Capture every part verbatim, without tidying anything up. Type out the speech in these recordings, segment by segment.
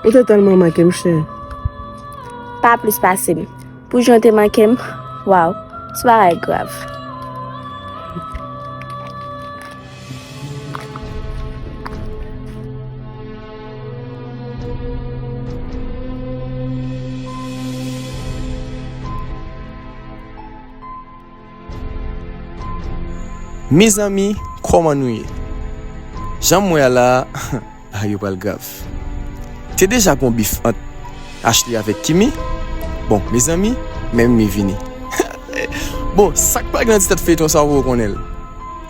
Ou te tèlman manke m, cheri. Pa plis pase m. Pou jan w te manke m, waw, se bagay grav. Mezanmi, kòman nou ye? Jan m wè a la a, bagay yo pral grav. Te deja gon bif ant Ashley avèk Kimi. Bon, mezanmi, men Mimi vini. Bon, sa k pral gen nan ti tèt feyton sa, ou konnen l.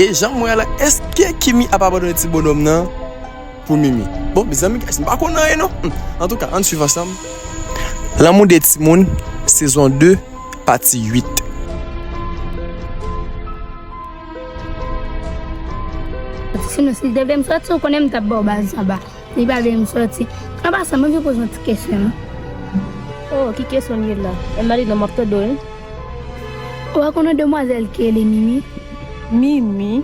E jan m wè a la, èske Kimi ap abandone ti bonòm nan pou Mimi? Bon, mezanmi, guys, m pa konn anyen non. Hmm. Antouka, ann swiv ansanm. Lanmou de timoun, sezon de, pati uit. Sinon, si l te vle m sòti, ou konnen m t ap ba w baz anba. Li pa vle m sòti. An pasan, mwen vin poze yon ti kesyon non. Oh, ki kesyon l ye la? Emmaline, m ap tande w wi. Ou pa konn yon demwazèl ki rele Mimi? Mimi?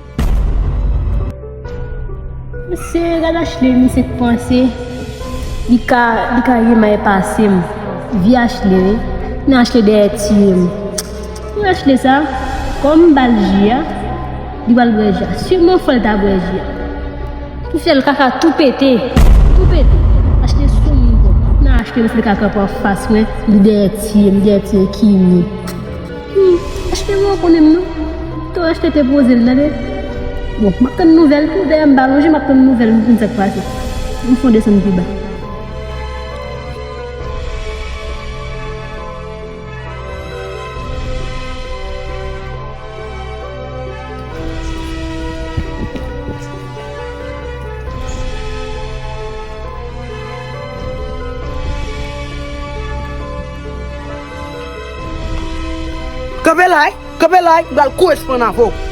Mesye, gad Ashley, misye k panse li ka li ka renmen pase m. Vye Ashley wi. Nan Ashley dèyè tiye m. Pou Ashley sa, kòm m ba l ji a, li pral bwè ji a. Sèlman fò l ta bwè ji a. Pou fè l kaka tou pete. Tou pete. Ashley sou moun bon. Nan Ashley pou fè l kaka pou anfas mwen, li dèyè tiye m, dèyè tiye Kimi. Hmm, Ashley mwen konnen m non. To Ashley te poze l tande. Bon, m ap tann nouvèl tou, dayè m pa lonje, m ap tann nouvèl pou m konn sa k pase. M fon desann pi ba. Kanpe la wi, kanpe la wi, m pral koresponn avè w.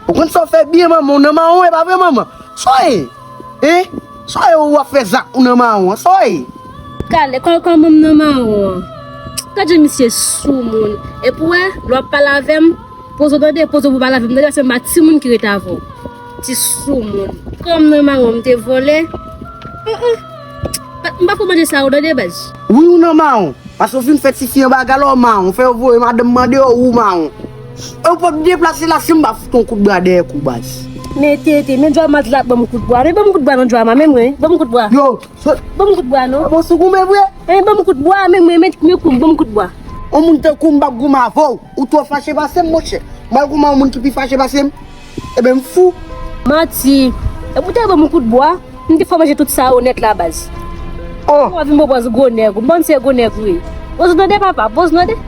Ou konn sa w fè byen manman w nan mawon e pa vre manman? Sa w ye? Hein? Sa w ye w ap fè zak ou nan mawon an? Sa w ye? Gade kòlkòlman m nan mawon an. Gad jan misye soumoun. Epi w wè, lè w ap pale avè m, poze w tande, poze w pou pale avè m tande, paske m pa timoun ki rete avè w. Ti soumoun. Kòm nan mawon m te vole. An an. M pa fè w manje sa yo tande baz. Wi ou nan mawon. Paske w fin fè tifi anba galò mawon, fè yo voye madanm mande w ou mawon. E w p ap deplase la si m pa fout yon kout bra dèyè kou baz. Men tete, men Djwama di l ap ban m kout bwa, men ban m kout bwa non Djwama, men mwen, ban m kout bwa. Yo, sot. Ban m kout bwa non. Bon si w goumen vre. Men ban m kout bwa, men mwen, men kou, ban m kout bwa. Yon moun tankou m p ap goumen avè w, ou twò fache pase m monchè. M pral goumen a yon moun ki pi fache pase m. Ebyen m fou. Manti. Epi w te ban m yon kout bwa, m te fè w manje tout sa yo nèt la baz. Oh. Ou vin bon baz gwo nèg, ou m pann se gwo nèg ou ye. Poze w tande papa, poze w tande.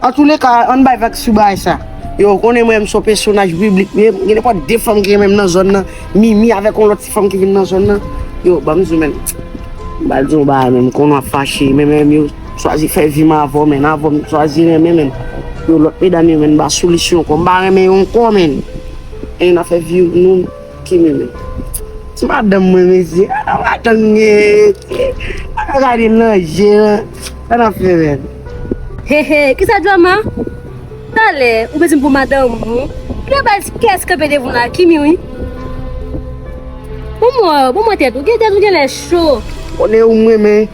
Antouleka, ann bay vag sou bagay sa. Yo, ou konnen mwen m se yon pèsonaj piblik, men gen nenpòt de fanm ki renmen m nan zòn nan. Mimi avèk yon lòt ti fanm ki vin nan zòn nan. Yo, ban m di w men. M pral di w yon bagay men, m konnen w ap fache, men men yo. Chwazi fè vi m avè w men, avè w m chwazi renmen men. Yo lòt medam yo men m pa solisyon ankò, m pa renmen yo ankò men. E n ap fè vi nou ki men men. Ti madanm mwen mesye, ala madanm gen, ala gade nan je lan, sa n ap fè men. Hehe, kisa Djwama? Talè, ou bezwen pou madanm ou? Nan baz kès kanpe devan w la, Kimi wi. Bon mwen, bon mwen tèt ou, gen tèt ou genlè cho. Konnen ou m renmen.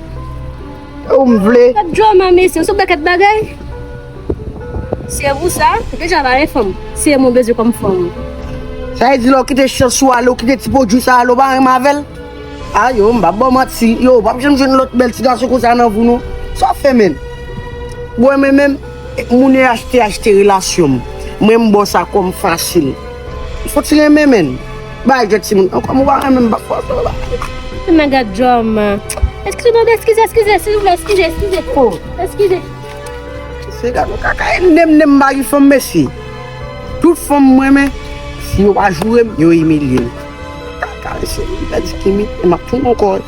Ou m vle. Gad Djòma mesye, ou se yon pakèt bagay. Se pou sa, ou deja pa gen fanm. Se mwen bezwen kòm fanm. Sa vle di lè w kite chans ou ale, ou kite ti pwodui sa ale, ou pa renmen avè l? A yo, m p ap ba w manti, yo, w p ap janm jwenn lòt bèl ti gason konsa nan vi w non. Sa w fè menm? Bon, mwen menm, moun yo achte, achte relasyon m. Mwen, m ba w sa kòm fasil. Fò ti renmen menm. Bay jwèt timoun. Ankò m ou pa renmen m pa fòse w la. Mwen gad Djòma. Eskize mwen, eskize, eskize, silvouplè, eskize, eskize. Eskize. Se gad yon kaka e nem nem mari fanm mesye. Tout fanm mwen men, si yo pa joure m, yo imilye m. Li pa di Kimi, e m ap pran ankò.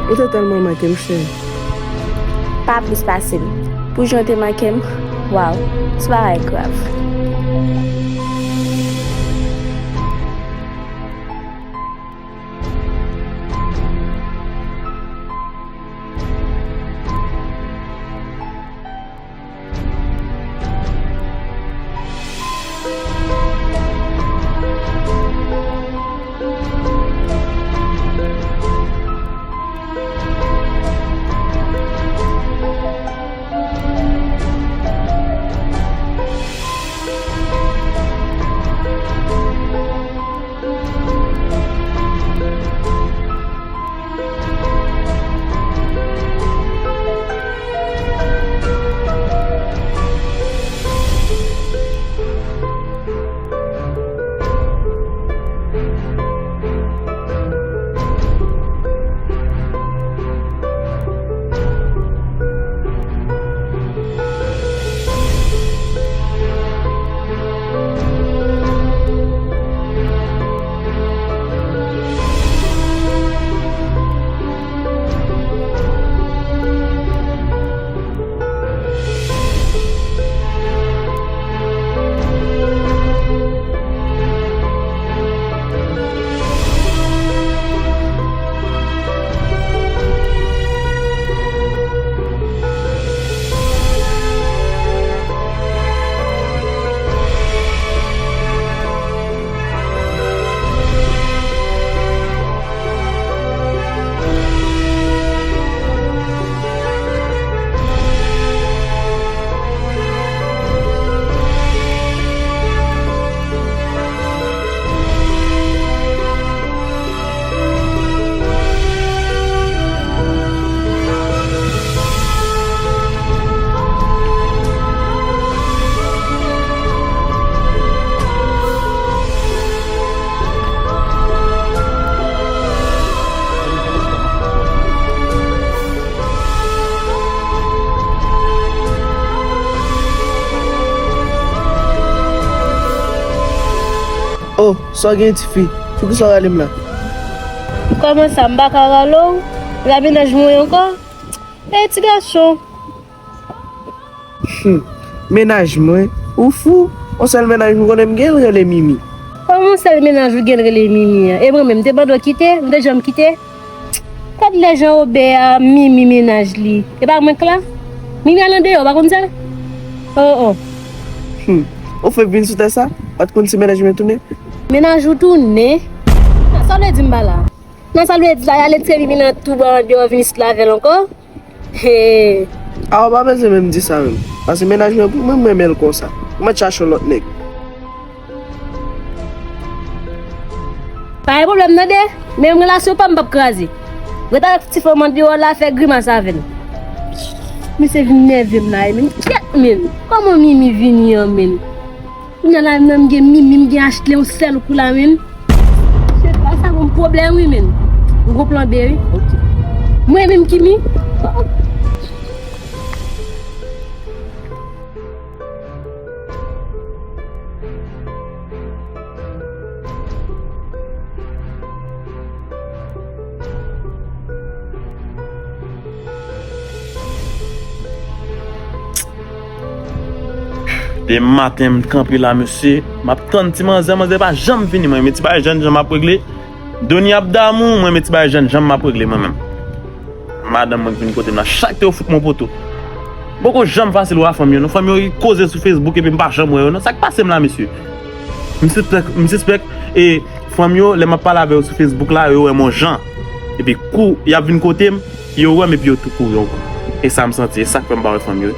Ou te tèlman manke m, cheri. Pa plis pase m. Pou jan w te manke m, waw, se bagay grav. Oh, sa w gen, tifi? Poukisa w rale m la? Kòman sa, m pa ka rale w? Rale mennaj mwen ankò? E ti gason. Hmm. Mennaj mwen? Ou fou? Yon sèl mennaj m konnen m gen, l rele Mimi. Kòman yon sèl mennaj ou gen, l rele Mimi an? E mwen menm, m te mande w kite? M te janm kite? Gad lè jan Obè a Mimi mennaj li. E pa mwen k la? Mimi al andeyò, w pa konn sa? Oh, oh. Hmm. Ou fenk vin sou tè sa? W pa t konn si mennaj mwen tounen? Mennaj ou tounen? Sa w vle di m pa la? Nan sa l vle di la, y al retire Mimi nan twou bò andeyò, vin isit la avè l ankò? He. A, w pa bezwen menm di sa menm. Paske mennaj mwen pou mwen, m renmen l konsa. Ou mèt chache yon lòt nèg. Pa gen pwoblèm tande, men relasyon pa m p ap kraze. Ret avèk ti fanm andeyò la, fè grimas avè l. Misye vin nève m la, men kyèt, men. Kòman Mimi vini an, men? Kounye a la, menm gen Mimi, m gen Ashley yon sèl kou la, men. Se pa sa, gon pwoblèm, wi, men. Gon plan B, wi. Ok. Mwen menm, Kimi. Demen maten, m kanpe la, mesye. M ap tann ti manzè, manzè pa janm vini. Mwen, men ti bagay jènjan m ap regle. Doni ap damou, mwen, men ti bagay jènjan m ap regle, mwen menm. Madanm mwen ki vin kote m la, chak te yo fout mwen poto. M poko janm fasil wè fanm yo non. Fanm yo koze sou Facebook epi m pa janm wè yo non. Sa k pase m la, mesye? M sispèk, m sispèk e fanm yo, lè m ap pale avè yo sou Facebook la, yo wè m yon jan. Epi kou y ap vin kote m, yo wè m epi yo tou kouri ankò. E sa m santi, e sa k fè m pa wè fanm yo.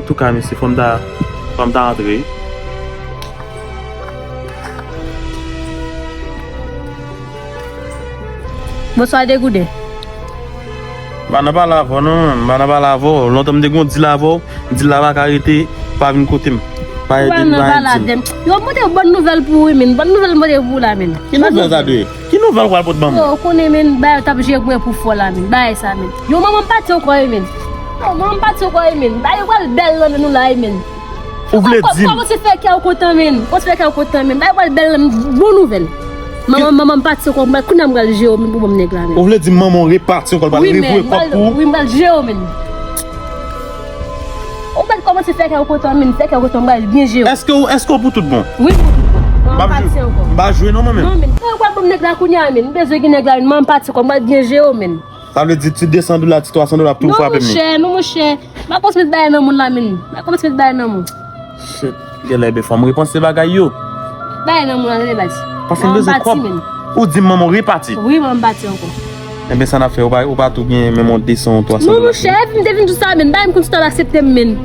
Antouka, mesye, fò m ta, fò m ta antre. Bonswa, Degouden. M pa nan pale avè w non, m pa nan pale avè w. Lontan m te gon dil avè w, dil la pa ka rete, pa vin kote m. Pa ede m, pa ede m. Yo pote bòn nouvèl pou ou, men. Bòn nouvèl m pote pou ou la, men. Ki nouvèl sa dwe? Ki nouvèl w pral pote ban mwen? Yo, ou konnen, men, bagay yo t ap jere pou mwen pou fò la, men. Bagay sa, men. Yo, manman m pati ankò, men. Yo, manman m pati ankò, men. Bagay yo pral bèl nan men nou la, men. Ou vle di m? Kòman se fè kè w kontan, men? Kòman se fè kè w kontan, men? Bagay pral bèl, men. Bon nouvèl. Manman, manman m pati ankò, mwen kounye a m pral jere w, men, pou ban m nèg la, men. Ou vle di m manman w repati ankò, l pral revoye kòb pou ou? Wi, men, m pral jere w, men. Ou mèt kòmanse fè kè w kontan, men. Fè kè w kontan, m pral byen jere w. Èske w, èske w pou tout bon? Wi, m pou tout bon. Manman m pati ankò. M pa jwe non, mwen menm. Non, men. Kè w pral ban m nèg la kounye a, men. M bezwen gen nèg la, men. Manman m pati ankò, m pral byen jere w, men. Sa vle di ti de san dola, ti twa san dola ap tou frape m. Non, monchè, non, monchè. M ap kòmanse met bagay nan moun la, men. M ap kòmanse met bagay nan moun. Shit. Genlè, ben, fò m repanse bagay yo. Bagay nan moun la, tande baz. Paske m bezwen kòb. Ou di m manman w repati. Wi, manman m pati ankò. Enben, sa n ap fè, ou pa, ou pa tou gen menm yon de san ou twa san dola? Non, monchè, epi m te vin di w sa, men. Bagay m konn sou tab aksepte m, men.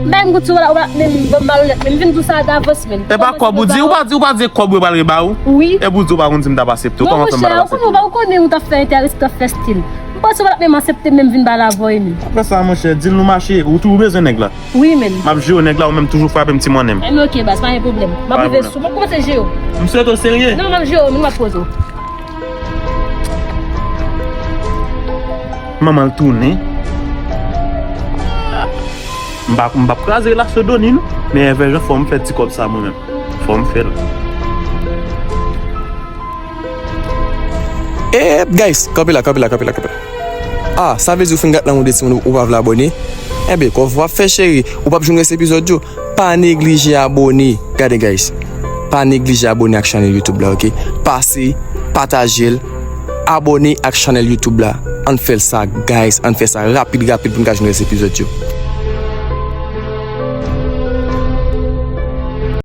Bagay m konn sou tab la, ou pa, men, ban m malonèt, men. M vin di w sa davans, men. E pa kòb ou di, ou pa di, ou pa di kòb yo pral reba ou? Wi. Epi ou di ou pa konn si m t ap aksepte ou, kòman fè m pa t ap aksepte ou? Non, monchè, ou konnen, ou konnen ou t ap fè enteresan, ou t ap fè stil. M panse w pa t menm aksepte m, men m vin pale avè w, men. Apre sa, monchè, deal nou mache, ou toujou bezwen nèg la. Wi, men. M ap jere nèg la, ou menm toujou frape m ti monnen m. Enben, ok, baz, pa gen pwoblèm. M ap rive sou, m ap kòmanse jere w. M swete w serye. Non, m ap jere w, men m ap poze w. Manman l tounen. M pa, m p ap kraze relasyon Doni, non. Men, envè jan fò m fè ti kòb sa mwen menm. Fò m fè l. Ep, guys, kanpe la, kanpe la, kanpe la, kanpe la. Ah, sa vle di ou fin gad lanmou de timoun ou, ou pa vle abòne? Enben, kòman w ap fè, cheri? Ou p ap jwenn rès epizòd yo? Pa neglije abòne. Gade, guys. Pa neglije abòne ak chanèl YouTube la, ok? Pase, pataje l, abòne ak chanèl YouTube la. Ann fè l sa, guys. Ann fè sa rapid, rapid pou n ka jwenn rès epizòd yo.